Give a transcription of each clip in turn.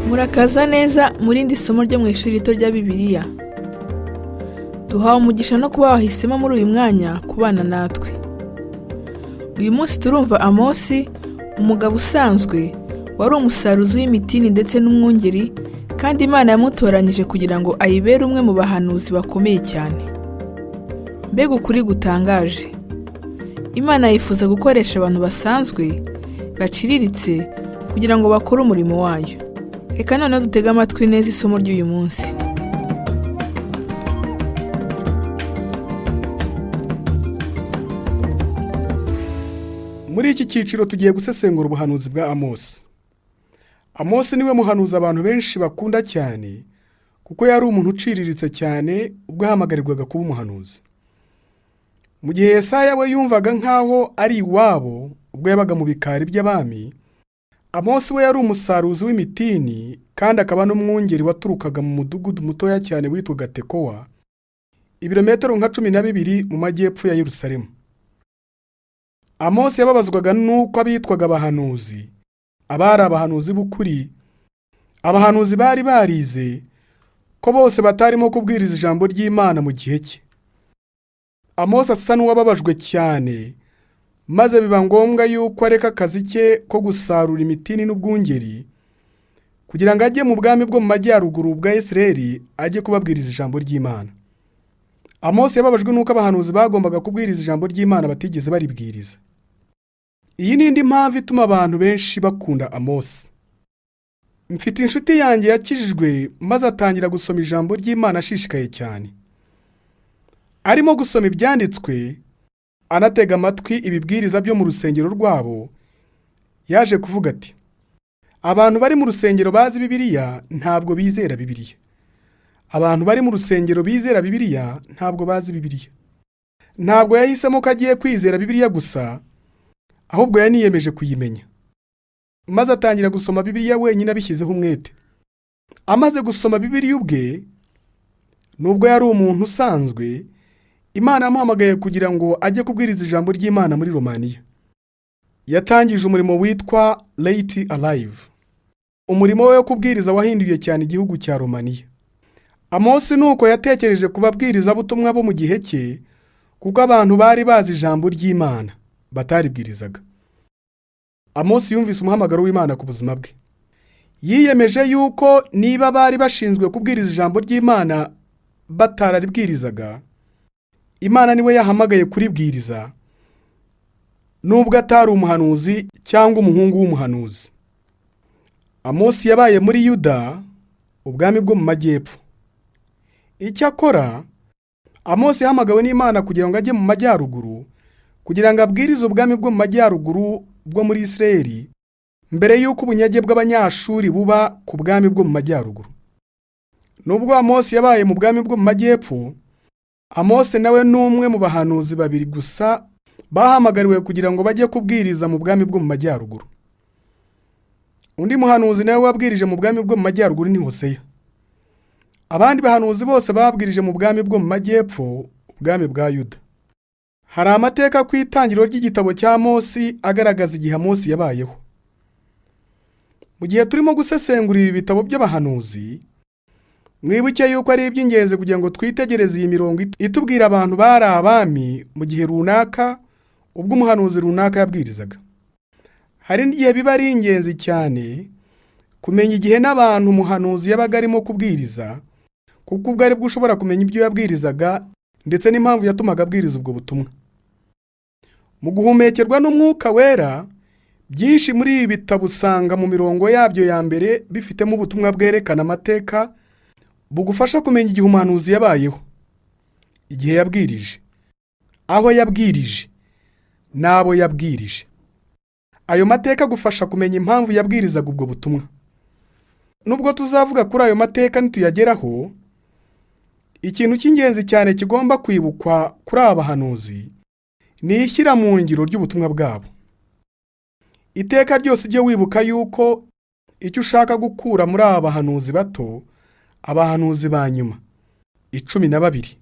Murakaza neza mu rindi somo ryo mu ishuri rito rya Bibiliya. Duhawe umugisha no kuba wahisemo muri uyu mwanya kubana natwe. Uyu munsi turumva Amosi, umugabo usanzwe, wari umusaruzi w'imitini ndetse n'umwungeri, kandi Imana yamutoranyije kugira ngo ayibere umwe mu bahanuzi bakomeye cyane. Mbega ukuri gutangaje! Imana yifuza gukoresha abantu basanzwe, baciriritse, kugira ngo bakore umurimo wayo. Reka noneho dutege amatwi neza isomo ry'uyu munsi. Muri iki cyiciro tugiye gusesengura ubuhanuzi bwa Amosi. Amosi niwe muhanuzi abantu benshi bakunda cyane kuko yari umuntu uciriritse cyane ubwo yahamagarirwaga kuba umuhanuzi. Mu gihe Yesaya we yumvaga nk'aho ari iwabo ubwo yabaga mu bikari by'abami, Amosi we yari umusaruzi w'imitini kandi akaba n'umwungeri waturukaga mu mudugudu mutoya cyane witwaga Tekowa, ibirometero nka 12 mu majyepfo ya Yerusalemu. Amosi yababazwaga n'uko abitwaga abahanuzi, abari abahanuzi b'ukuri, abahanuzi bari barize, ko bose batarimo kubwiriza ijambo ry'Imana mu gihe cye. Amosi asa n'uwababajwe cyane, maze biba ngombwa yuko areka akazi ke ko gusarura imitini n'ubwungeri, kugira ngo ajye mu bwami bwo mu majyaruguru bwa Isirayeli ajye kubabwiriza ijambo ry'Imana. Amosi yababajwe n'uko abahanuzi bagombaga kubwiriza ijambo ry'Imana batigeze baribwiriza. Iyi ni indi mpamvu ituma abantu benshi bakunda Amosi. Mfite inshuti yanjye yakijijwe maze atangira gusoma ijambo ry'Imana ashishikaye cyane. Arimo gusoma ibyanditswe, anatega amatwi ibibwiriza byo mu rusengero rwabo, yaje kuvuga ati: "Abantu bari mu rusengero bazi Bibiliya ntabwo bizera Bibiliya. Abantu bari mu rusengero bizera Bibiliya ntabwo bazi Bibiliya." Ntabwo yahisemo ko agiye kwizera Bibiliya gusa, ahubwo yaniyemeje kuyimenya. Maze atangira gusoma Bibiliya wenyine abishyizeho umwete. Amaze gusoma Bibiliya ubwe, nubwo yari umuntu usanzwe, Imana yamuhamagaye kugira ngo ajye kubwiriza ijambo ry'Imana muri Romaniya. Yatangije umurimo witwa Rate Alive. Umurimo we wo kubwiriza wahinduye cyane igihugu cya Romaniya. Amosi nuko yatekereje ku babwirizabutumwa bo mu gihe cye, kuko abantu bari bazi ijambo ry'Imana bataribwirizaga. Amosi yumvise umuhamagaro w'Imana ku buzima bwe. Yiyemeje yuko niba bari bashinzwe kubwiriza ijambo ry'Imana batararibwirizaga, Imana niwe yahamagaye kuribwiriza, nubwo atari umuhanuzi cyangwa umuhungu w'umuhanuzi. Amosi yabaye muri Yuda, ubwami bwo mu majyepfo. Icyakora, Amosi yahamagawe n'Imana kugira ngo ajye mu majyaruguru, kugira ngo abwirize ubwami bwo mu majyaruguru bwo muri Isirayeli, mbere y'uko ubunyage bw'Abanyashuri buba ku bwami bwo mu majyaruguru. Nubwo Amosi yabaye mu bwami bwo mu majyepfo, Amosi nawe ni umwe mu bahanuzi babiri gusa bahamagariwe kugira ngo bajye kubwiriza mu bwami bwo mu majyaruguru. Undi muhanuzi nawe wabwirije mu bwami bwo mu majyaruguru ni Hoseya. Abandi bahanuzi bose babwirije mu bwami bwo mu majyepfo, ubwami bwa Yuda. Hari amateka ku itangiriro ry'igitabo cya Amosi agaragaza igihe Amosi yabayeho. Mu gihe turimo gusesengura ibi bitabo by'abahanuzi, mwibuke yuko ari iby'ingenzi kugira ngo twitegereze iyi mirongo itubwira abantu bari abami mu gihe runaka ubwo umuhanuzi runaka yabwirizaga. Hari n'igihe biba ari ingenzi cyane kumenya igihe n'abantu umuhanuzi yabaga arimo kubwiriza, kuko ubwo aribwo ushobora kumenya ibyo yabwirizaga ndetse n'impamvu yatumaga abwiriza ubwo butumwa. Mu guhumekerwa n'Umwuka Wera, byinshi muri ibi bitabo usanga mu mirongo yabyo ya mbere bifitemo ubutumwa bwerekana amateka bugufasha kumenya igihe umuhanuzi yabayeho, igihe yabwirije, aho yabwirije n'abo yabwirije. Ayo mateka agufasha kumenya impamvu yabwirizaga ubwo butumwa. Nubwo tuzavuga kuri ayo mateka nituyageraho, ikintu cy'ingenzi cyane kigomba kwibukwa kuri aba bahanuzi ni ishyira mu ngiro ry'ubutumwa bwabo. Iteka ryose ujye wibuka yuko icyo ushaka gukura muri aba bahanuzi bato, abahanuzi ba nyuma 12,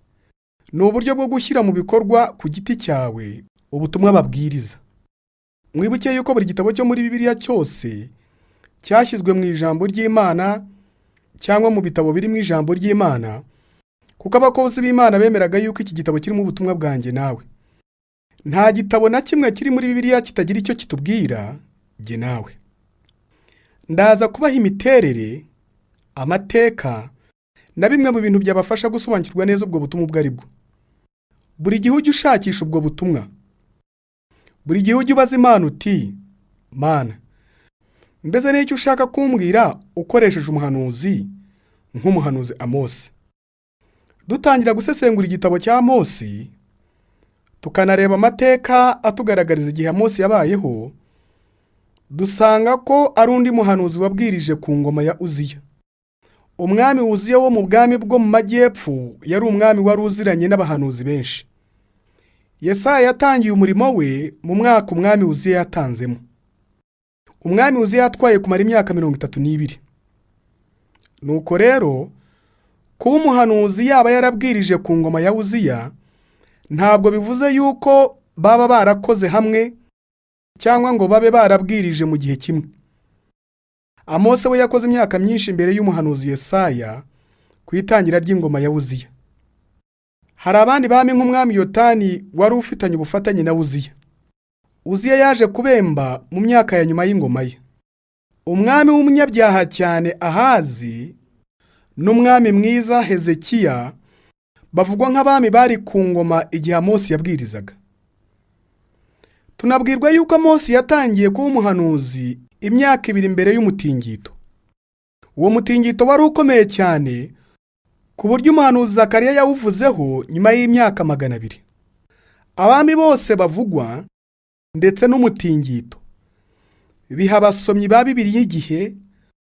ni uburyo bwo gushyira mu bikorwa ku giti cyawe ubutumwa babwiriza. Mwibuke yuko buri gitabo cyo muri Bibiliya cyose cyashyizwe mu ijambo ry'Imana cyangwa mu bitabo birimo ijambo ry'Imana, kuko abakozi b'Imana bemeraga yuko iki gitabo kirimo ubutumwa bwanjye nawe. Nta gitabo na kimwe kiri muri Bibiliya kitagira icyo kitubwira jye nawe. Ndaza kubaha imiterere, amateka na bimwe mu bintu byabafasha gusobanukirwa neza ubwo butumwa ubwo ari bwo. Buri gihe ujye ushakisha ubwo butumwa. Buri gihe ujye ubaza Imana uti: Mana, mbese ni iki ushaka kumbwira ukoresheje umuhanuzi nk'umuhanuzi Amosi? Dutangira gusesengura igitabo cya Amosi, tukanareba amateka atugaragariza igihe Amosi yabayeho, dusanga ko ari undi muhanuzi wabwirije ku ngoma ya Uziya. Umwami Uziya wo mu bwami bwo mu majyepfo yari umwami wari uziranye n'abahanuzi benshi. Yesaya yatangiye umurimo we mu mwaka umwami Uziya yatanzemo. Umwami Uziya yatwaye kumara imyaka 32. Nuko rero kuba umuhanuzi yaba yarabwirije ku ngoma ya Uziya ntabwo bivuze yuko baba barakoze hamwe cyangwa ngo babe barabwirije mu gihe kimwe. Amose we yakoze imyaka myinshi mbere y'umuhanuzi Yesaya ku itangira ry'ingoma ya Uziya. Hari abandi bami nk'umwami Yotani wari ufitanye ubufatanye na Uziya. Uziya yaje kubemba mu myaka ya nyuma y'ingoma ye. Umwami w'umunyabyaha cyane Ahazi n'umwami mwiza Hezekiya bavugwa nk'abami bari ku ngoma igihe Amosi yabwirizaga. Tunabwirwa yuko Amosi yatangiye kuba umuhanuzi imyaka 2 mbere y'umutingito. Uwo mutingito wari ukomeye cyane ku buryo umuhanuzi Zakariya yawuvuzeho nyuma y'imyaka 200. Abami bose bavugwa ndetse n'umutingito biha abasomyi ba Bibiliya igihe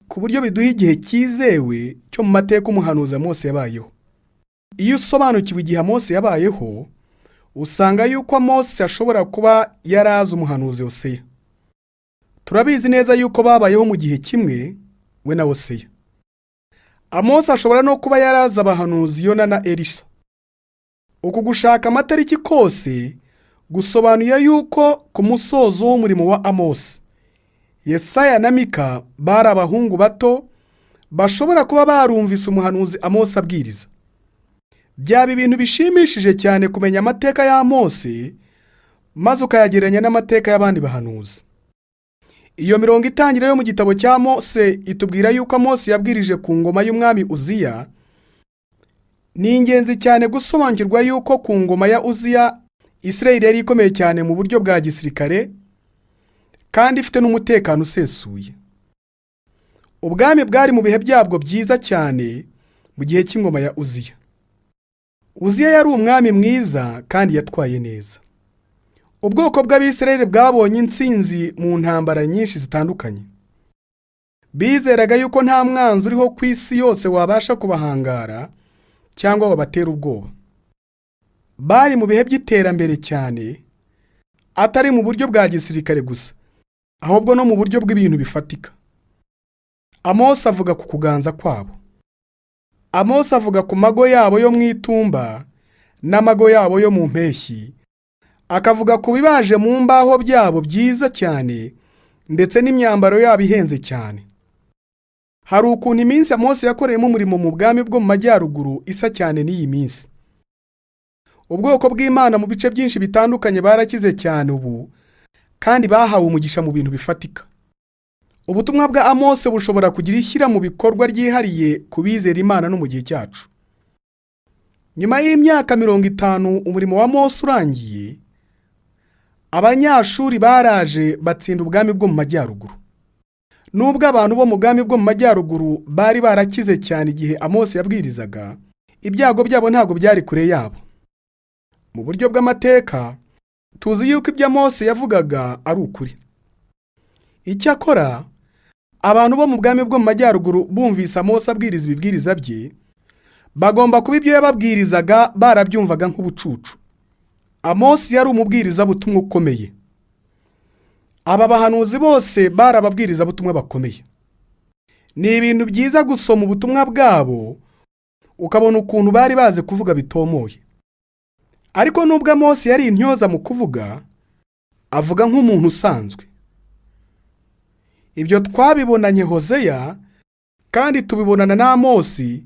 ku buryo biduha igihe cyizewe cyo mu mateka umuhanuzi Amosi yabayeho. Iyo usobanukiwe igihe Amosi yabayeho, usanga yuko Amosi ashobora kuba yarazi umuhanuzi Hoseya. Turabizi neza yuko babayeho mu gihe kimwe we na Hoseya. Amosi ashobora no kuba yarazi abahanuzi Yona na Elisa. Uku gushaka amatariki kose gusobanuye yuko ku musozo w'umurimo wa Amosi, Yesaya na Mika bari abahungu bato bashobora kuba barumvise umuhanuzi Amosi abwiriza. Byaba ibintu bishimishije cyane kumenya amateka ya Amosi maze ukayagereranya n'amateka y'abandi bahanuzi. Iyo mirongo itangira yo mu gitabo cya Mose itubwira yuko Amosi yabwirije ku ngoma y'umwami Uziya. Ni ingenzi cyane gusobanukirwa yuko ku ngoma ya Uziya Isirayeli yari ikomeye cyane mu buryo bwa gisirikare kandi ifite n'umutekano usesuye. Ubwami bwari mu bihe byabwo byiza cyane mu gihe cy'ingoma ya Uziya. Uziya yari umwami mwiza kandi yatwaye neza. Ubwoko bw'Abisirayeli bwabonye intsinzi mu ntambara nyinshi zitandukanye. Bizeraga yuko nta mwanzi uriho ku isi yose wabasha kubahangara cyangwa wabatera ubwoba. Bari mu bihe by'iterambere cyane, atari mu buryo bwa gisirikare gusa, ahubwo no mu buryo bw'ibintu bifatika. Amosi avuga ku kuganza kwabo. Amosi avuga ku mago yabo yo mu itumba n'amago yabo yo mu mpeshyi, akavuga ku bibaje mu mbaho byabo byiza cyane ndetse n'imyambaro yabo ihenze cyane. Hari ukuntu iminsi Amosi yakoreyemo umurimo mu bwami bwo mu majyaruguru isa cyane n'iyi minsi. Ubwoko bw'Imana mu bice byinshi bitandukanye barakize cyane ubu kandi bahawe umugisha mu bintu bifatika. Ubutumwa bwa Amosi bushobora kugira ishyira mu bikorwa ryihariye ku bizera Imana no mu gihe cyacu. Nyuma y'imyaka 50 umurimo wa Mose urangiye, Abanyashuri baraje batsinda ubwami bwo mu majyaruguru. Nubwo abantu bo mu bwami bwo mu majyaruguru bari barakize cyane igihe Amosi yabwirizaga, ibyago byabo ntabwo byari kure yabo. Mu buryo bw'amateka, tuzi yuko ibyo Amosi yavugaga ari ukuri. Icyakora, abantu bo mu bwami bwo mu majyaruguru bumvise Amosi abwiriza ibibwiriza bye, bagomba kuba ibyo yababwirizaga barabyumvaga nk'ubucucu. Amosi yari umubwirizabutumwa ukomeye. Aba bahanuzi bose bari ababwirizabutumwa bakomeye. Ni ibintu byiza gusoma ubutumwa bwabo ukabona ukuntu bari bazi kuvuga bitomoye. Ariko nubwo Amosi yari intyoza mu kuvuga, avuga nk'umuntu usanzwe. Ibyo twabibonanye Hozeya kandi tubibonana na Amosi,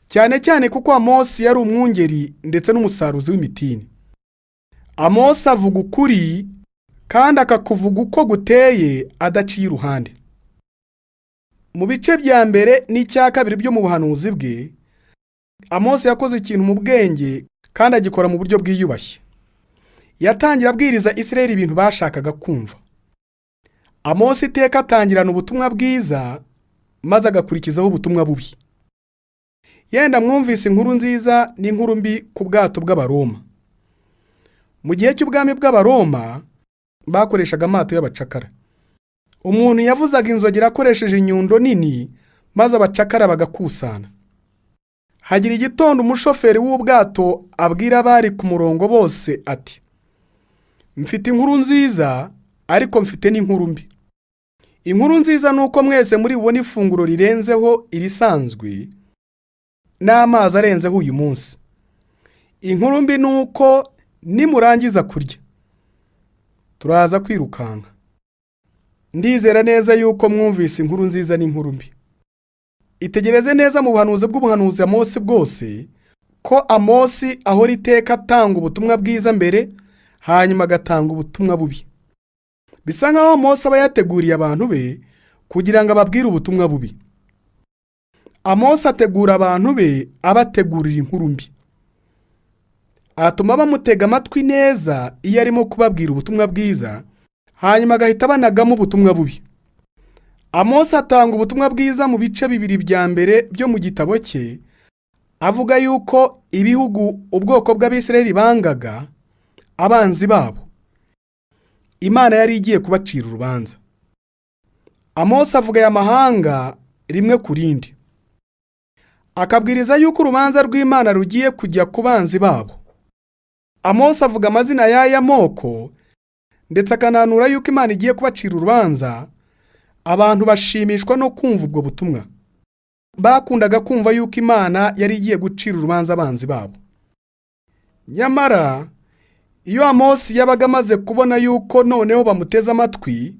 cyane cyane kuko Amosi yari umwungeri ndetse n'umusaruzi w'imitini. Amosi avuga ukuri kandi akakuvuga uko guteye adaciye iruhande. Mu bice bya mbere n'icya kabiri byo mu buhanuzi bwe, Amosi yakoze ikintu mu bwenge kandi agikora mu buryo bwiyubashye. Yatangira abwiriza Isirayeli ibintu bashakaga kumva. Amosi iteka atangirana ubutumwa bwiza maze agakurikizaho ubutumwa bubi. Yenda mwumvise inkuru nziza n'inkuru mbi ku bwato bw'Abaroma. Mu gihe cy'ubwami bw'Abaroma bakoreshaga amato y'abacakara. Umuntu yavuzaga inzogera akoresheje inyundo nini maze abacakara bagakusana. Hagira igitondo umushoferi w'ubwato abwira abari ku murongo bose ati: "Mfite inkuru nziza ariko mfite n'inkuru mbi. Inkuru nziza ni uko mwese muri bubone ifunguro rirenzeho irisanzwe n'amazi arenzeho uyu munsi. Inkuru mbi ni uko nimurangiza kurya turaza kwirukanka." Ndizera neza yuko mwumvise inkuru nziza n'inkuru mbi. Itegereze neza mu buhanuzi bw'ubuhanuzi Amosi bwose ko Amosi ahora iteka atanga ubutumwa bwiza mbere, hanyuma agatanga ubutumwa bubi. Bisa nkaho Amosi aba yateguriye abantu be kugira ngo ababwire ubutumwa bubi. Amosi ategura abantu be abategurira inkuru mbi. Atuma bamutega amatwi neza iyo arimo kubabwira ubutumwa bwiza, hanyuma agahita abanagamo ubutumwa bubi. Amosi atanga ubutumwa bwiza mu bice bibiri bya mbere byo mu gitabo cye, avuga yuko ibihugu ubwoko bw'Abisirayeli bangaga, abanzi babo, Imana yari igiye kubacira urubanza. Amosi avuga aya mahanga rimwe ku rindi, akabwiriza yuko urubanza rw'Imana rugiye kujya ku banzi babo. Amosi avuga amazina y'aya moko ndetse akananura yuko Imana igiye kubacira urubanza. Abantu bashimishwa no kumva ubwo butumwa. Bakundaga kumva yuko Imana yari igiye gucira urubanza abanzi babo. Nyamara iyo Amosi yabaga amaze kubona yuko noneho bamuteze amatwi,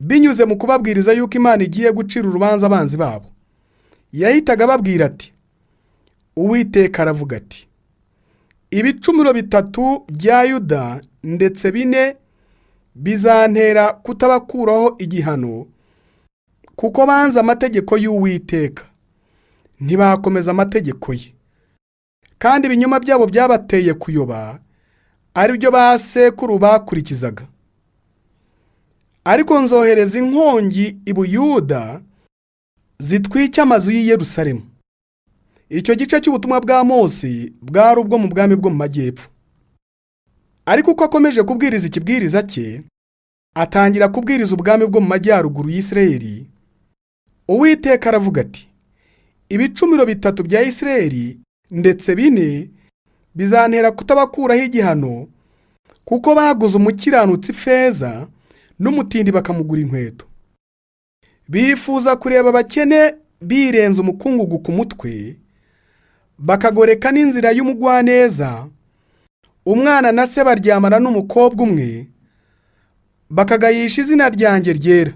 binyuze mu kubabwiriza yuko Imana igiye gucira urubanza abanzi babo, yahitaga ababwira ati: "Uwiteka aravuga ati: Ibicumuro bitatu bya Yuda ndetse bine bizantera kutabakuraho igihano, kuko banze amategeko y'Uwiteka, ntibakomeza amategeko ye. Kandi ibinyoma byabo byabateye kuyoba, ari byo ba sekuru bakurikizaga. Ariko nzohereza inkongi i Buyuda zitwike amazu y'i Yerusalemu." Icyo gice cy'ubutumwa bwa Amosi bwari ubwo mu bwami bwo mu majyepfo. Ariko uko akomeje kubwiriza ikibwiriza cye, atangira kubwiriza ubwami bwo mu majyaruguru y'Isirayeli. Uwiteka aravuga ati: "Ibicumuro bitatu bya Isirayeli ndetse bine bizantera kutabakuraho igihano, kuko baguze umukiranutsi ifeza n'umutindi bakamugura inkweto. Bifuza kureba abakene birenza umukungugu ku mutwe, bakagoreka n'inzira y'umugwaneza. Umwana na se baryamana n'umukobwa umwe, bakagayisha izina ryanjye ryera.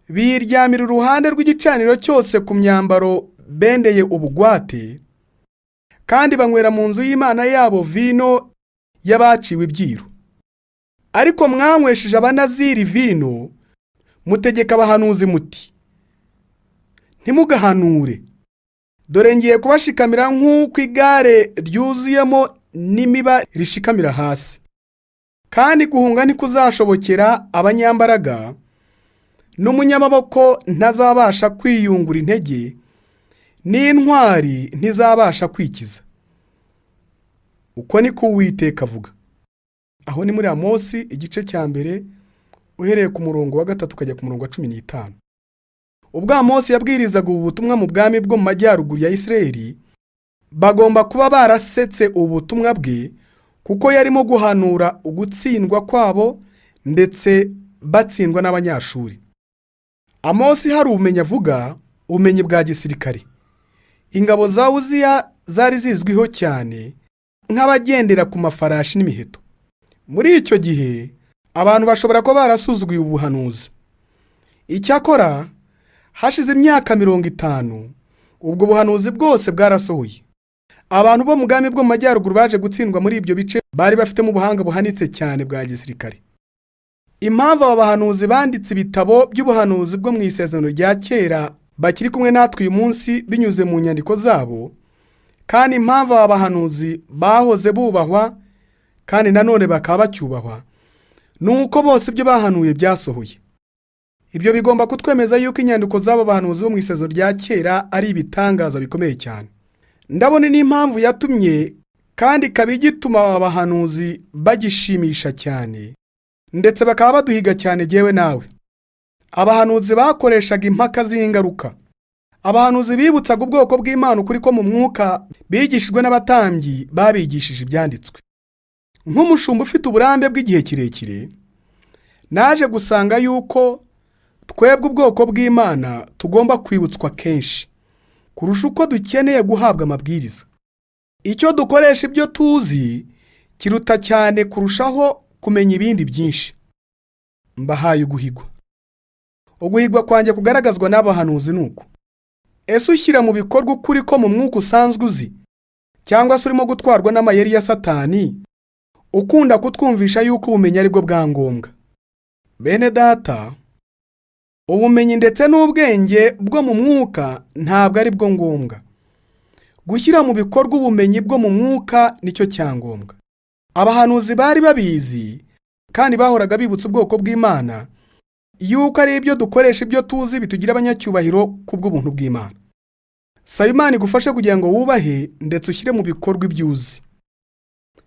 Biryamira uruhande rw'igicaniro cyose ku myambaro bendeye ubugwate, kandi banywera mu nzu y'Imana yabo vino y'abaciwe ibyiru. Ariko mwanywesheje abanaziri vino, mutegeka abahanuzi muti: Ntimugahanure. Dore ngiye kubashikamira nk'uko igare ryuzuyemo n'imiba rishikamira hasi. Kandi guhunga ntikuzashobokera abanyambaraga, n'umunyamaboko ntazabasha kwiyungura intege, n'intwari ntizabasha kwikiza. Uko niko Uwiteka avuga." Aho ni muri Amosi igice cya mbere, uhereye ku murongo wa 3 ukajya ku murongo wa 15. Ubwo Amosi yabwirizaga ubu butumwa mu bwami bwo mu majyaruguru ya Isirayeli, bagomba kuba barasetse ubutumwa bwe, kuko yarimo guhanura ugutsindwa kwabo ndetse batsindwa n'Abanyashuri. Amosi hari ubumenyi avuga, ubumenyi bwa gisirikare. Ingabo za Uziya zari zizwiho cyane nk'abagendera ku mafarashi n'imiheto. Muri icyo gihe abantu bashobora kuba barasuzuguye ubuhanuzi. Icyakora hashize imyaka 50 ubwo buhanuzi bwose bwarasohoye. Abantu bo mu bwami bwo mu majyaruguru baje gutsindwa muri ibyo bice bari bafitemo ubuhanga buhanitse cyane bwa gisirikare. Impamvu aba bahanuzi banditse ibitabo by'ubuhanuzi bwo mu isezerano rya kera bakiri kumwe natwe uyu munsi binyuze mu nyandiko zabo, kandi impamvu aba bahanuzi bahoze bubahwa kandi nanone bakaba bacyubahwa, ni uko bose ibyo bahanuye byasohoye. Ibyo bigomba kutwemeza yuko inyandiko z'aba bahanuzi bo mu isezerano rya kera ari ibitangaza bikomeye cyane. Ndabona n'impamvu yatumye kandi ikaba igituma aba bahanuzi bagishimisha cyane, ndetse bakaba baduhiga cyane jyewe nawe. Abahanuzi bakoreshaga impaka z'ingaruka. Abahanuzi bibutsaga ubwoko bw'Imana ukuri ko mu mwuka bigishijwe n'abatambyi babigishije ibyanditswe. Nk'umushumba ufite uburambe bw'igihe kirekire, naje gusanga yuko twebwe ubwoko bw'Imana tugomba kwibutswa kenshi kurusha uko dukeneye guhabwa amabwiriza. Icyo dukoresha ibyo tuzi kiruta cyane kurushaho kumenya ibindi byinshi. Mbahaye uguhigwa. Uguhigwa kwanjye kugaragazwa n'abahanuzi ni uku: ese ushyira mu bikorwa ukuri ko mu mwuka usanzwe uzi, cyangwa se urimo gutwarwa n'amayeri ya Satani ukunda kutwumvisha yuko ubumenyi ari bwo bwa ngombwa? Bene data, ubumenyi ndetse n'ubwenge bwo mu mwuka ntabwo ari bwo ngombwa. Gushyira mu bikorwa ubumenyi bwo mu mwuka nicyo cyangombwa. Abahanuzi bari babizi kandi bahoraga bibutsa ubwoko bw'Imana yuko ari ibyo dukoresha ibyo tuzi bitugira abanyacyubahiro kubw'ubuntu bw'Imana. Saba Imana igufashe kugira ngo wubahe ndetse ushyire mu bikorwa ibyo uzi.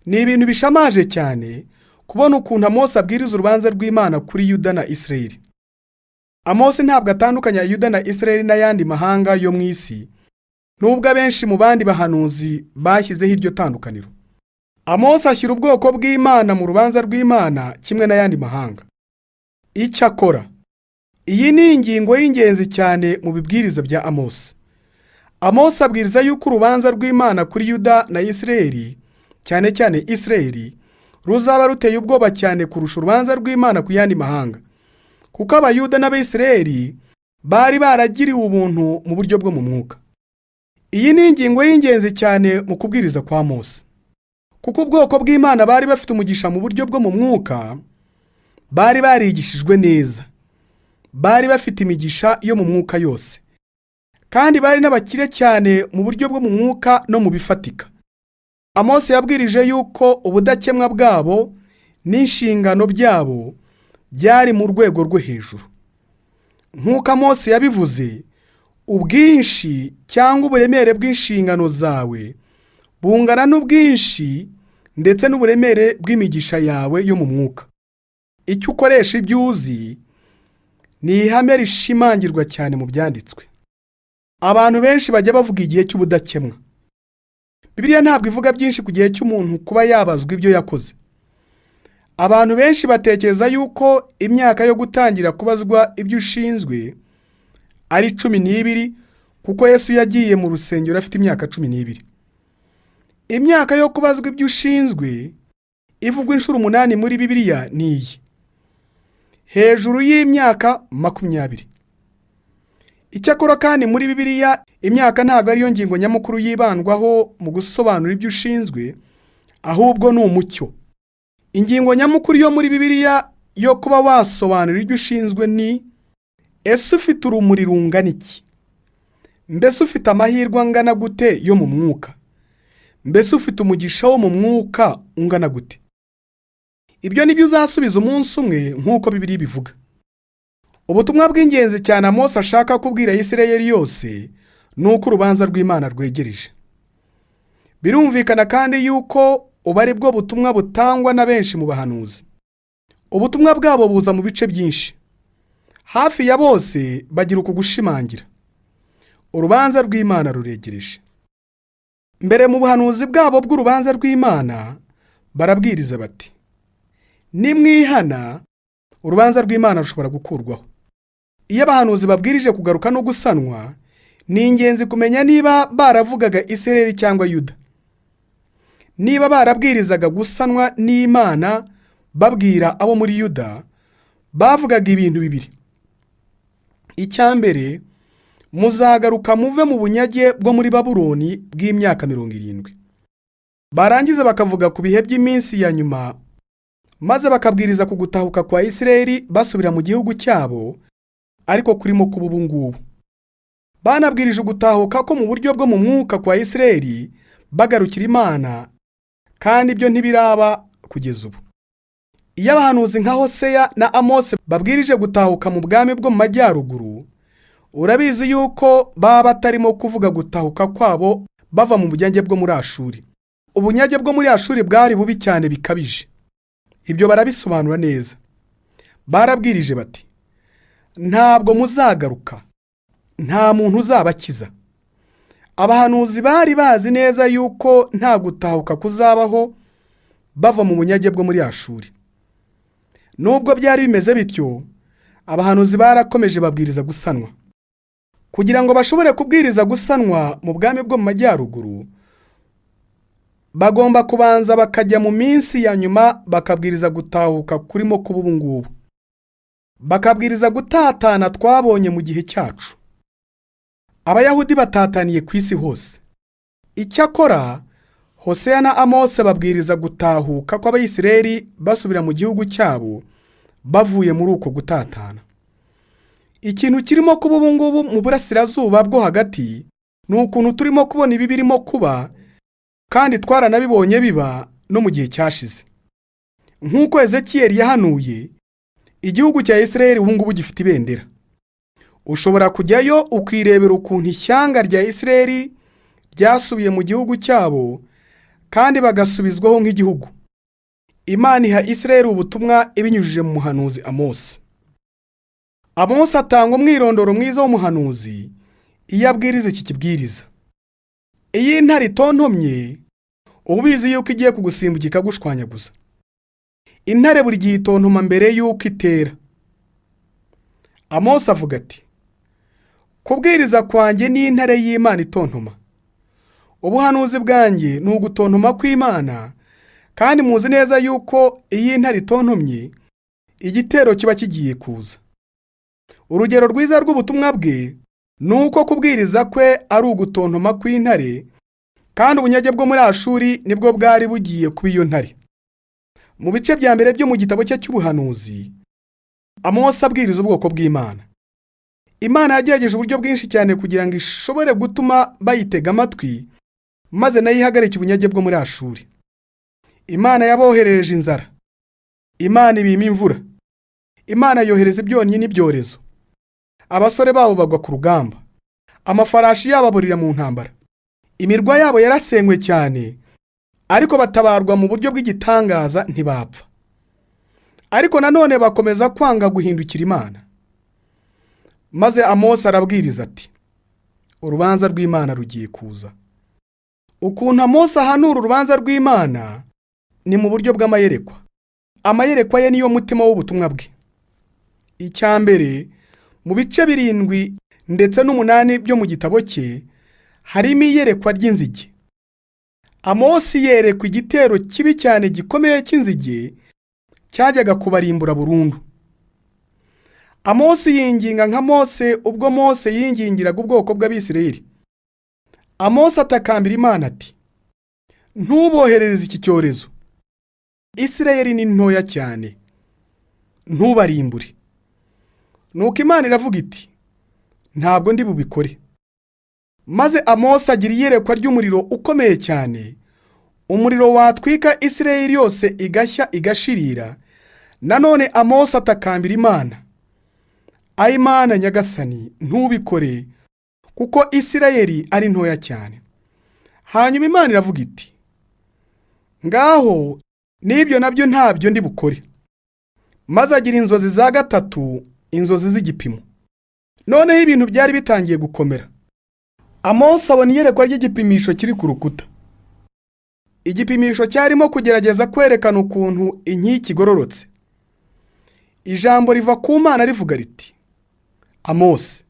Ni ibintu bishamaje cyane kubona ukuntu Amosi abwiriza urubanza rw'Imana kuri Yuda na Isirayeli. Amosi ntabwo atandukanya Yuda na Isirayeli n'ayandi mahanga yo mu isi, nubwo abenshi mu bandi bahanuzi bashyizeho iryo tandukaniro. Amosi ashyira ubwoko bw'Imana mu rubanza rw'Imana kimwe n'ayandi mahanga. Icyakora, iyi ni ingingo y'ingenzi cyane mu bibwiriza bya Amosi. Amosi abwiriza yuko urubanza rw'Imana kuri Yuda na Isirayeli, cyane cyane Isirayeli, ruzaba ruteye ubwoba cyane kurusha urubanza rw'Imana ku yandi mahanga, kuko Abayuda n'Abisirayeli bari baragiriwe ubuntu mu buryo bwo mu mwuka. Iyi ni ingingo y'ingenzi cyane mu kubwiriza kwa Mose. Kuko ubwoko bw'Imana bari bafite umugisha mu buryo bwo mu mwuka, bari barigishijwe neza, bari bafite imigisha yo mu mwuka yose, kandi bari n'abakire cyane mu buryo bwo mu mwuka no mu bifatika. Amosi yabwirije yuko ubudakemwa bwabo n'inshingano byabo byari mu rwego rwo hejuru. Nk'uko Amosi yabivuze, ubwinshi cyangwa uburemere bw'inshingano zawe bungana n'ubwinshi ndetse n'uburemere bw'imigisha yawe yo mu mwuka. Icyo ukoresha ibyo uzi ni ihame rishimangirwa cyane mu byanditswe. Abantu benshi bajya bavuga igihe cy'ubudakemwa. Bibiliya ntabwo ivuga byinshi ku gihe cy'umuntu kuba yabazwa ibyo yakoze. Abantu benshi batekereza yuko imyaka yo gutangira kubazwa ibyo ushinzwe ari 12, kuko Yesu yagiye mu rusengero afite imyaka 12. Imyaka yo kubazwa ibyo ushinzwe ivugwa inshuro 8 muri Bibiliya ni iyi: hejuru y'imyaka 20. Icyakora kandi muri Bibiliya imyaka ntabwo ariyo ngingo nyamukuru yibandwaho mu gusobanura ibyo ushinzwe, ahubwo ni umucyo. Ingingo nyamukuru yo muri Bibiliya yo kuba wasobanura ibyo ushinzwe ni: ese ufite urumuri rungana iki? Mbese ufite amahirwe angana gute yo mu mwuka? Mbese ufite umugisha wo mu mwuka ungana gute? Ibyo ni byo uzasubiza umunsi umwe nk'uko Bibiliya ibivuga. Ubutumwa bw'ingenzi cyane Amosi ashaka kubwira Isirayeli yose ni uko urubanza rw'Imana rwegereje. Birumvikana kandi yuko ubu ari bwo butumwa butangwa na benshi mu bahanuzi. Ubutumwa bwabo buza mu bice byinshi. Hafi ya bose bagira uku gushimangira: urubanza rw'Imana ruregereje. Mbere mu buhanuzi bwabo bw'urubanza rw'Imana barabwiriza bati: nimwihana urubanza rw'Imana rushobora gukurwaho. Iyo abahanuzi babwirije kugaruka no gusanwa, ni ingenzi kumenya niba baravugaga Isirayeli cyangwa Yuda. Niba barabwirizaga gusanwa n'Imana babwira abo muri Yuda, bavugaga ibintu bibiri. Icya mbere, muzagaruka muve mu bunyage bwo muri Babuloni bw'imyaka 70. Barangiza bakavuga ku bihe by'iminsi ya nyuma, maze bakabwiriza ku gutahuka kwa Isirayeli basubira mu gihugu cyabo, ariko kurimo kuba ubu ngubu. Banabwirije ugutahuka ko mu buryo bwo mu mwuka kwa Isirayeli bagarukira Imana, kandi ibyo ntibiraba kugeza ubu. Iyo abahanuzi nka Hoseya na Amose babwirije gutahuka mu bwami bwo mu majyaruguru, urabizi yuko baba batarimo kuvuga gutahuka kwabo bava mu bunyage bwo muri Ashuri. Ubunyage bwo muri Ashuri bwari bubi cyane bikabije. Ibyo barabisobanura neza. Barabwirije bati: ntabwo muzagaruka, nta muntu uzabakiza. Abahanuzi bari bazi neza yuko nta gutahuka kuzabaho bava mu bunyage bwo muri Ashuri. Nubwo byari bimeze bityo, abahanuzi barakomeje babwiriza gusanwa. Kugira ngo bashobore kubwiriza gusanwa mu bwami bwo mu majyaruguru, bagomba kubanza bakajya mu minsi ya nyuma bakabwiriza gutahuka kurimo kuba ubu ngubu. Bakabwiriza gutatana twabonye mu gihe cyacu. Abayahudi batataniye ku isi hose. Icyakora Hoseya na Amose babwiriza gutahuka kw'Abayisiraheli basubira mu gihugu cyabo bavuye muri uko gutatana. Ikintu kirimo kuba ubu ngubu mu burasirazuba bwo hagati ni ukuntu turimo kubona ibi birimo kuba, kandi twaranabibonye biba no mu gihe cyashize. Nk'uko Ezekiyeli yahanuye, igihugu cya Isiraheli ubu ngubu gifite ibendera. Ushobora kujyayo ukirebera ukuntu ishyanga rya Isiraheli ryasubiye mu gihugu cyabo kandi bagasubizwaho nk'igihugu. Imana iha Isiraheli ubutumwa ibinyujije mu muhanuzi Amosi. Amosi atanga umwirondoro mwiza w'umuhanuzi iyo abwiriza iki kibwiriza. Iyo intare itontomye, uba ubizi yuko igiye kugusimbuka ikagushwanyaguza. Intare buri gihe itontoma mbere y'uko itera. Amosi avuga ati: kubwiriza kwanjye ni intare y'Imana itontoma. Ubuhanuzi bwanjye ni ugutontoma kw'Imana, kandi muzi neza yuko iyo intare itontomye, igitero kiba kigiye kuza. Urugero rwiza rw'ubutumwa bwe ni uko kubwiriza kwe ari ugutontoma kw'intare, kandi ubunyage bwo muri Ashuri nibwo bwari bugiye kuba iyo ntare. Mu bice bya mbere byo mu gitabo cye cy'ubuhanuzi, Amosi abwiriza ubwoko bw'Imana. Imana yagerageje uburyo bwinshi cyane kugira ngo ishobore gutuma bayitega amatwi, maze nayo ihagarike ubunyage bwo muri Ashuri. Imana yaboherereje inzara, Imana ibima imvura, Imana yohereza ibyonnyi n'ibyorezo. Abasore babo bagwa ku rugamba, amafarashi yabo aburira mu ntambara. Imirwa yabo yarasenywe cyane, ariko batabarwa mu buryo bw'igitangaza ntibapfa. Ariko nanone bakomeza kwanga guhindukira Imana. Maze Amosi arabwiriza ati: urubanza rw'Imana rugiye kuza. Ukuntu Amosi ahanura urubanza rw'Imana ni mu buryo bw'amayerekwa. Amayerekwa ye niyo mutima w'ubutumwa bwe. Icya mbere, mu bice 7 ndetse n'8 byo mu gitabo cye harimo iyerekwa ry'inzige. Amosi yerekwa igitero kibi cyane gikomeye cy'inzige cyajyaga kubarimbura burundu. Amosi yinginga nka Mose ubwo Mose yingingiraga ubwoko bw'Abisirayeli. Amosi atakambira Imana ati: ntuboherereze iki cyorezo. Isirayeli ni ntoya cyane, ntubarimbure. Nuko Imana iravuga iti: ntabwo ndi bubikore. Maze Amosi agira iyerekwa ry'umuriro ukomeye cyane, umuriro watwika Isirayeli yose igashya igashirira. Nanone Amosi atakambira Imana: ayi Mana Nyagasani, ntubikore, kuko Isirayeli ari ntoya cyane. Hanyuma Imana iravuga iti: ngaho n'ibyo nabyo ntabyo ndi bukore. Maze agira inzozi za gatatu, inzozi z'igipimo. Noneho ibintu byari bitangiye gukomera. Amosi abona iyerekwa ry'igipimisho kiri ku rukuta. Igipimisho cyarimo kugerageza kwerekana ukuntu inkike igororotse. Ijambo riva ku Mana rivuga riti: Amosi,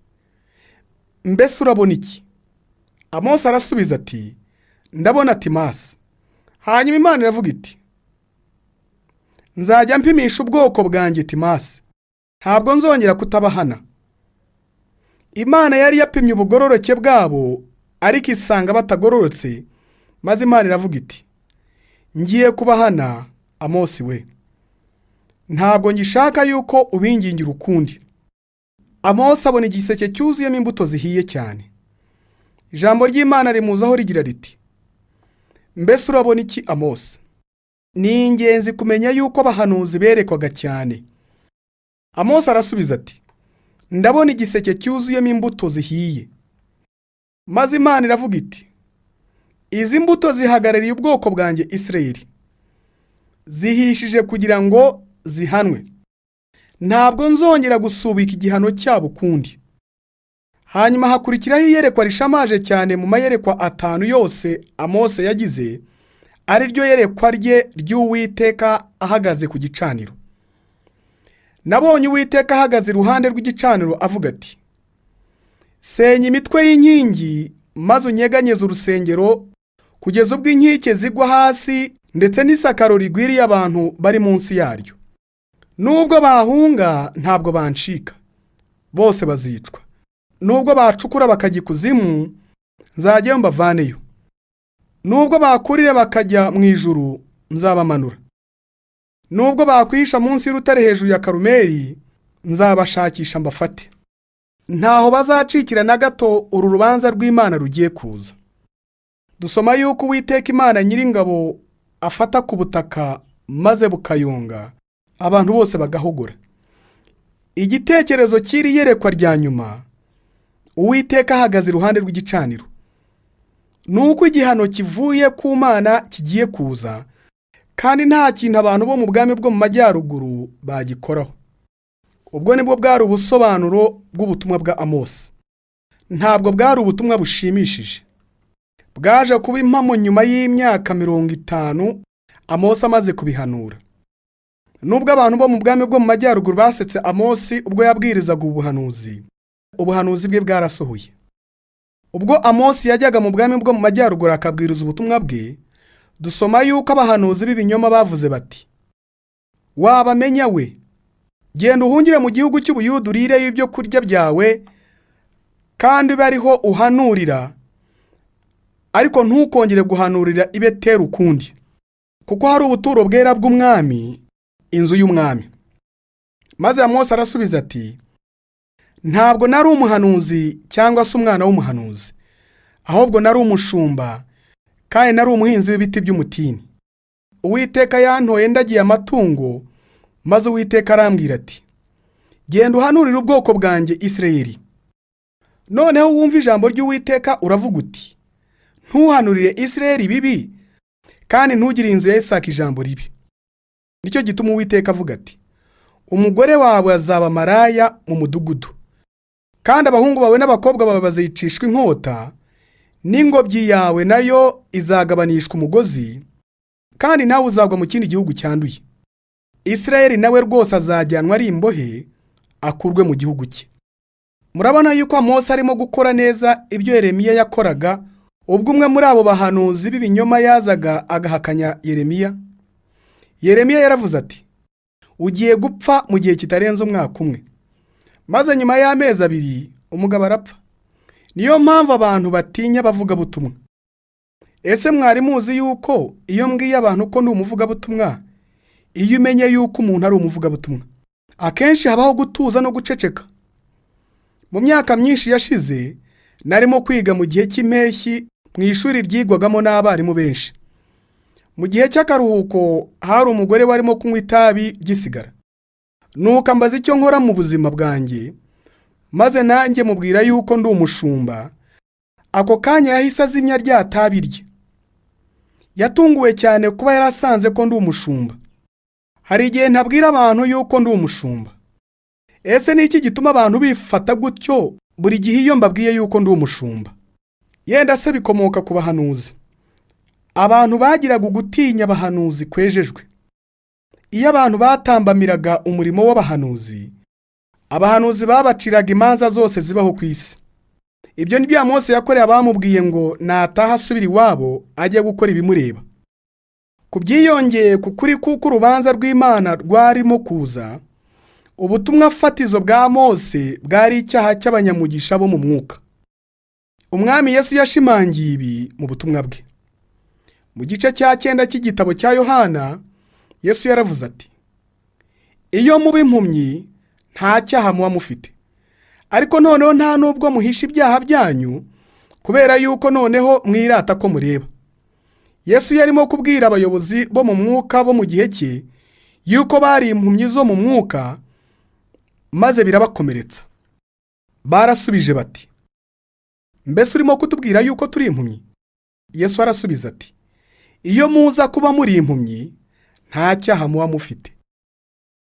mbese urabona iki? Amosi arasubiza ati: ndabona Timasi. Hanyuma Imana iravuga iti: nzajya mpimisha ubwoko bwanjye Timasi, ntabwo nzongera kutabahana. Imana yari yapimye ubugororoke bwabo ariko isanga batagororotse, maze Imana iravuga iti ngiye kubahana Amosi we, ntabwo ngishaka yuko ubingingira ukundi. Amosi abona igiseke cyuzuyemo imbuto zihiye cyane. Ijambo ry'Imana rimuzaho rigira riti mbese urabona iki Amosi? Ni ingenzi kumenya yuko abahanuzi berekwaga cyane. Amosi arasubiza ati ndabona igiseke cyuzuyemo imbuto zihiye. Maze Imana iravuga iti izi mbuto zihagarariye ubwoko bwanjye Isirayeli, zihishije kugira ngo zihanwe. Ntabwo nzongera gusubika igihano cyabo ukundi. Hanyuma hakurikiraho iyerekwa rishamaje cyane mu mayerekwa 5 yose Amose yagize, ari ryo yerekwa rye ry'Uwiteka ahagaze ku gicaniro. Nabonye Uwiteka ahagaze iruhande rw'igicaniro avuga ati senya imitwe y'inkingi maze unyeganyeze urusengero kugeza ubwo inkike zigwa hasi ndetse n'isakaro rigwiriye abantu bari munsi yaryo. Nubwo bahunga ntabwo bancika, bose bazicwa. Nubwo bacukura bakajya ikuzimu, nzajyayo mbavaneyo. Nubwo bakurira bakajya mu ijuru, nzabamanura. Nubwo bakwihisha munsi y'urutare hejuru ya Karumeli, nzabashakisha mbafate. Ntaho bazacikira na gato uru rubanza rw'Imana rugiye kuza. Dusoma yuko Uwiteka Imana Nyiringabo afata ku butaka maze bukayonga, abantu bose bagahogora. Igitekerezo cy'iri yerekwa rya nyuma, Uwiteka ahagaze iruhande rw'igicaniro, nuko igihano kivuye ku Mana kigiye kuza, kandi nta kintu abantu bo mu bwami bwo mu majyaruguru bagikoraho. Ubwo nibwo bwari ubusobanuro bw'ubutumwa bwa Amosi. Ntabwo bwari ubutumwa bushimishije. Bwaje kuba impamo nyuma y'imyaka 50 Amosi amaze kubihanura. Nubwo abantu bo mu bwami bwo mu majyaruguru basetse Amosi ubwo yabwirizaga ubuhanuzi, ubuhanuzi bwe bwarasohoye. Ubwo Amosi yajyaga mu bwami bwo mu majyaruguru akabwiriza ubutumwa bwe, dusoma yuko abahanuzi b'ibinyoma bavuze bati wabamenya we, genda uhungire mu gihugu cy'Ubuyuda urireyo ibyo kurya byawe kandi ube ariho uhanurira, ariko ntukongere guhanurira i Beteli ukundi, kuko hari ubuturo bwera bw'umwami, inzu y'umwami. Maze Amosi arasubiza ati ntabwo nari umuhanuzi cyangwa se umwana w'umuhanuzi, ahubwo nari umushumba kandi nari umuhinzi w'ibiti by'umutini. Uwiteka yantoye ndagiye amatungo, maze Uwiteka arambwira ati genda uhanurire ubwoko bwanjye Isirayeli. Noneho wumva ijambo ry'Uwiteka uravuga uti ntuhanurire Isirayeli bibi kandi ntugire inzu ya Isaka ijambo ribi. Nicyo gituma Uwiteka avuga ati umugore wawe azaba maraya mu mudugudu, kandi abahungu bawe n'abakobwa bawe bazicishwa inkota, n'ingobyi yawe nayo izagabanishwa umugozi, kandi nawe uzagwa mu kindi gihugu cyanduye. Isirayeli nawe rwose azajyanwa ari imbohe akurwe mu gihugu cye. Murabona yuko Amosi arimo gukora neza ibyo Yeremiya yakoraga ubwo umwe muri abo bahanuzi b'ibinyoma yazaga agahakanya Yeremiya. Yeremiya yaravuze ati ugiye gupfa mu gihe kitarenze umwaka umwe. Maze nyuma y'amezi 2 umugabo arapfa. Niyo mpamvu abantu batinya abavugabutumwa. Ese mwari muzi yuko iyo mbwiye abantu ko ndi umuvugabutumwa, iyo umenye yuko umuntu ari umuvugabutumwa, akenshi habaho gutuza no guceceka. Mu myaka myinshi yashize narimo kwiga mu gihe cy'impeshyi mu ishuri ryigwagamo n'abarimu benshi. Mu gihe cy'akaruhuko hari umugore warimo kunywa itabi ry'isigara. Nuko ambaza icyo nkora mu buzima bwanjye, maze nanjye mubwira yuko ndi umushumba. Ako kanya yahise azimya rya tabi rye. Yatunguwe cyane kuba yarasanze ko ndi umushumba. Hari igihe ntabwira abantu yuko ndi umushumba. Ese ni iki gituma abantu bifata gutyo buri gihe iyo mbabwiye yuko ndi umushumba? Yenda se bikomoka ku bahanuzi. Abantu bagiraga ugutinya abahanuzi kwejejwe. Iyo abantu batambamiraga umurimo w'abahanuzi, abahanuzi babaciraga imanza zose zibaho ku isi. Ibyo ni byo Amosi yakoreye abamubwiye ngo nataha asubira iwabo ajye gukora ibimureba. Ku byiyongeye ku kuri kuko urubanza rw'Imana rwarimo kuza, Ubutumwa fatizo bwa Mose bwari icyaha cy'abanyamugisha bo mu mwuka. Umwami Yesu yashimangiye ibi mu butumwa bwe. Mu gice cya 9 cy'igitabo cya Yohana, Yesu yaravuze ati: "Iyo muba impumyi nta cyaha muba mufite, ariko noneho nta nubwo muhisha ibyaha byanyu, kubera yuko noneho mwirata ko mureba." Yesu yarimo kubwira abayobozi bo mu mwuka bo mu gihe cye yuko bari impumyi zo mu mwuka, maze birabakomeretsa. Barasubije bati: "Mbese urimo kutubwira yuko turi impumyi?" Yesu arasubiza ati: "Iyo muza kuba muri impumyi nta cyaha muba mufite."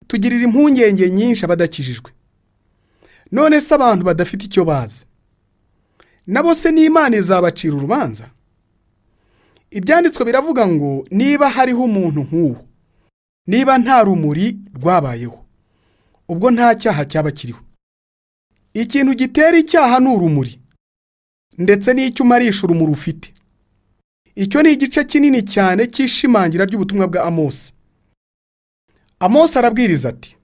Tugirira impungenge nyinshi abadakijijwe. None se abantu badafite icyo bazi nabo se n'Imana izabacira urubanza? Ibyanditswe biravuga ngo niba hariho umuntu nk'uwo, niba nta rumuri rwabayeho, ubwo nta cyaha cyaba kiriho. Ikintu gitera icyaha ni urumuri, ndetse n'icyo umarisha urumuri ufite. Icyo ni igice kinini cyane cy'ishimangira ry'ubutumwa bwa Amosi. Amosi arabwiriza ati: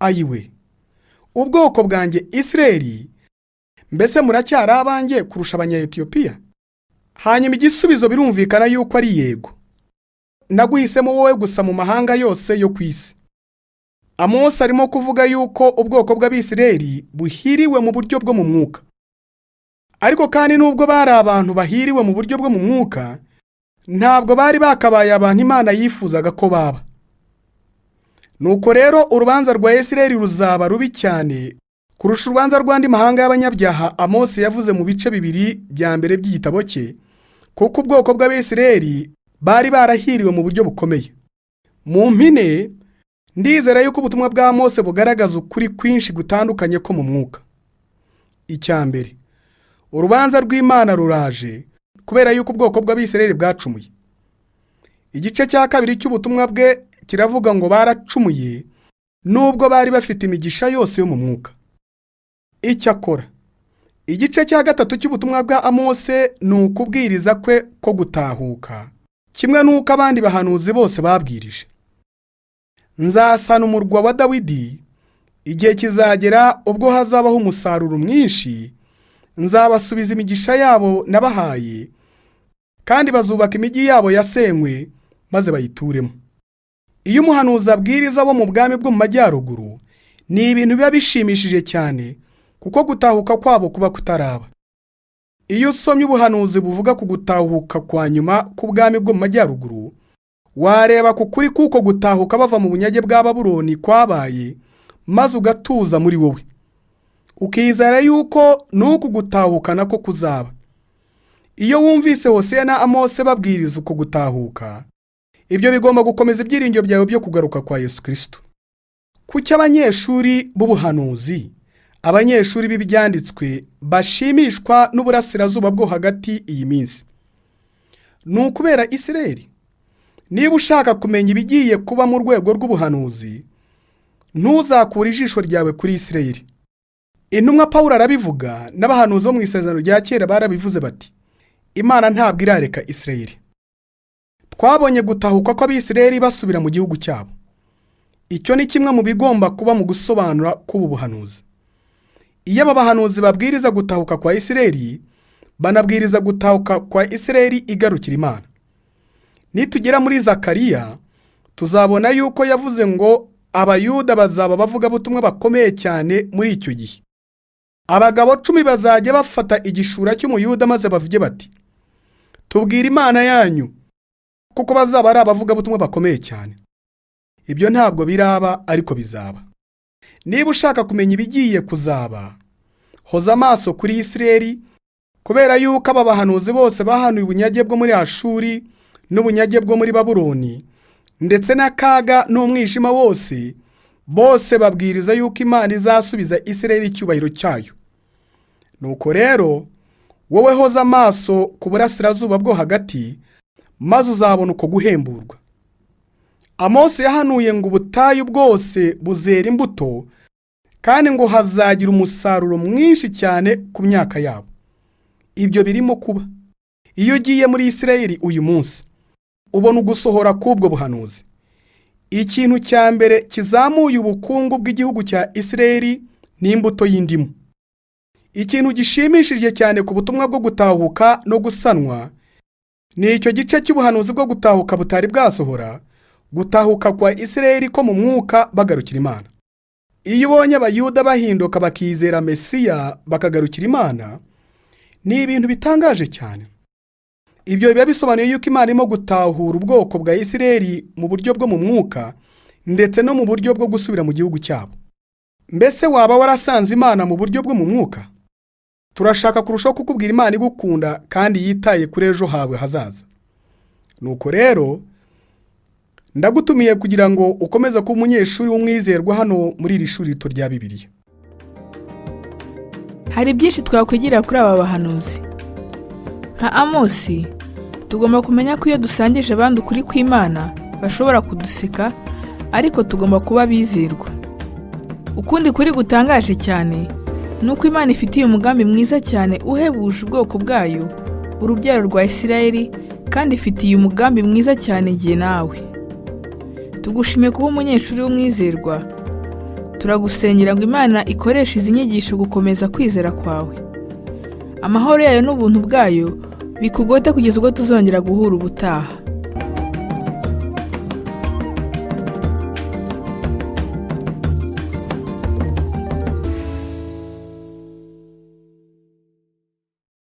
"Ayiwe, ubwoko bwanjye Isirayeli, mbese muracyari abanjye kurusha Abanyetiyopiya?" Hanyuma igisubizo birumvikana yuko ari yego. Naguhisemo wowe gusa mu mahanga yose yo ku isi. Amosi arimo kuvuga yuko ubwoko bw'Abisirayeli buhiriwe mu buryo bwo mu mwuka. Ariko kandi nubwo bari abantu bahiriwe mu buryo bwo mu mwuka, ntabwo bari bakabaye abantu Imana yifuzaga ko baba. Nuko rero urubanza rwa Isirayeli ruzaba rubi cyane kurusha urubanza rw'andi mahanga y'abanyabyaha Amosi yavuze mu bice 2 bya mbere by'igitabo cye, kuko ubwoko bw'Abisirayeli bari barahiriwe mu buryo bukomeye. Mu mpine, ndizera yuko ubutumwa bwa Mose bugaragaza ukuri kwinshi gutandukanye ko mu mwuka. Icya mbere, urubanza rw'Imana ruraje kubera yuko ubwoko bw'Abisirayeli bwacumuye. Igice cya 2 cy'ubutumwa bwe kiravuga ngo baracumuye nubwo bari bafite imigisha yose yo mu mwuka. Icyakora, igice cya 3 cy'ubutumwa bwa Amose ni ukubwiriza kwe ko gutahuka, kimwe n'uko abandi bahanuzi bose babwirije. Nzasana umurwa wa Dawidi, igihe kizagera ubwo hazabaho umusaruro mwinshi, nzabasubiza imigisha yabo nabahaye, kandi bazubaka imijyi yabo yasenywe maze bayituremo. Iyo umuhanuzi abwiriza bo mu bwami bwo mu majyaruguru, ni ibintu biba bishimishije cyane, kuko gutahuka kwabo kuba kutaraba. Iyo usomye ubuhanuzi buvuga ku gutahuka kwa nyuma k'ubwami bwo mu majyaruguru, wareba ku kuri kuko gutahuka bava mu bunyage bwa Babuloni kwabaye, maze ugatuza muri wowe, ukizera yuko n'uku gutahuka nako kuzaba. Iyo wumvise Hoseya na Amose babwiriza uko gutahuka, ibyo bigomba gukomeza ibyiringiro byawe byo kugaruka kwa Yesu Kristo. Kuki abanyeshuri b'ubuhanuzi, abanyeshuri b'ibyanditswe bashimishwa n'uburasirazuba bwo hagati iyi minsi? Ni ukubera Isirayeli. Niba ushaka kumenya ibigiye kuba mu rwego rw'ubuhanuzi, ntuzakure ijisho ryawe kuri Isirayeli. Intumwa Pawulo arabivuga, n'abahanuzi bo mu isezerano rya kera barabivuze bati: "Imana ntabwo irareka Isirayeli." Twabonye gutahuka kw'Abisirayeli basubira mu gihugu cyabo. Icyo ni kimwe mu bigomba kuba mu gusobanura k'ubu buhanuzi. Iyo aba bahanuzi babwiriza gutahuka kwa Isirayeli, banabwiriza gutahuka kwa Isirayeli igarukira Imana. Nitugera muri Zakariya, tuzabona yuko yavuze ngo Abayuda bazaba abavugabutumwa bakomeye cyane muri icyo gihe. Abagabo 10 bazajya bafata igishura cy'Umuyuda maze bavuge bati: "Tubwire Imana yanyu," kuko bazaba ari abavugabutumwa bakomeye cyane. Ibyo ntabwo biraba, ariko bizaba. Niba ushaka kumenya ibigiye kuzaba, hoza amaso kuri Isirayeli, kubera yuko aba bahanuzi bose bahanuye ubunyage bwo muri Ashuri n'ubunyage bwo muri Babuloni, ndetse n'akaga n'umwijima wose, bose babwiriza yuko Imana izasubiza Isirayeli icyubahiro cyayo. Nuko rero wowe hoza amaso ku burasirazuba bwo hagati, maze uzabona uko guhemburwa. Amosi yahanuye ngo ubutayu bwose buzera imbuto, kandi ngo hazagira umusaruro mwinshi cyane ku myaka yabo. Ibyo birimo kuba. Iyo ugiye muri Isirayeli uyu munsi, ubona ugusohora k'ubwo buhanuzi. Ikintu cya mbere kizamuye ubukungu bw'igihugu cya Isirayeli ni imbuto y'indimu. Ikintu gishimishije cyane ku butumwa bwo gutahuka no gusanwa ni icyo gice cy'ubuhanuzi bwo gutahuka butari bwasohora, gutahuka kwa Isirayeli ko mu mwuka bagarukira Imana. Iyo ubonye Abayuda bahinduka bakizera Mesiya bakagarukira Imana, ni ibintu bitangaje cyane. Ibyo biba bisobanuye yuko Imana irimo gutahura ubwoko bwa Isirayeli mu buryo bwo mu mwuka ndetse no mu buryo bwo gusubira mu gihugu cyabo. Mbese waba warasanze Imana mu buryo bwo mu mwuka? Turashaka kurushaho kukubwira Imana igukunda kandi yitaye kuri ejo hawe hazaza. Nuko rero ndagutumiye kugira ngo ukomeze kuba umunyeshuri w'umwizerwa hano muri iri shuri rito rya Bibiliya. Hari byinshi twakwigira kuri aba bahanuzi. Nka Amosi, tugomba kumenya ko iyo dusangije abandi ukuri kw'Imana bashobora kuduseka, ariko tugomba kuba abizerwa. Ukundi kuri gutangaje cyane ni uko Imana ifitiye umugambi mwiza cyane uhebuje ubwoko bwayo, urubyaro rwa Isirayeli, kandi ifitiye umugambi mwiza cyane jye nawe. Tugushimiye kuba umunyeshuri w'umwizerwa. Turagusengera ngo Imana ikoreshe izi nyigisho gukomeza kwizera kwawe. Amahoro yayo n'ubuntu bwayo bikugote kugeza ubwo tuzongera guhura ubutaha.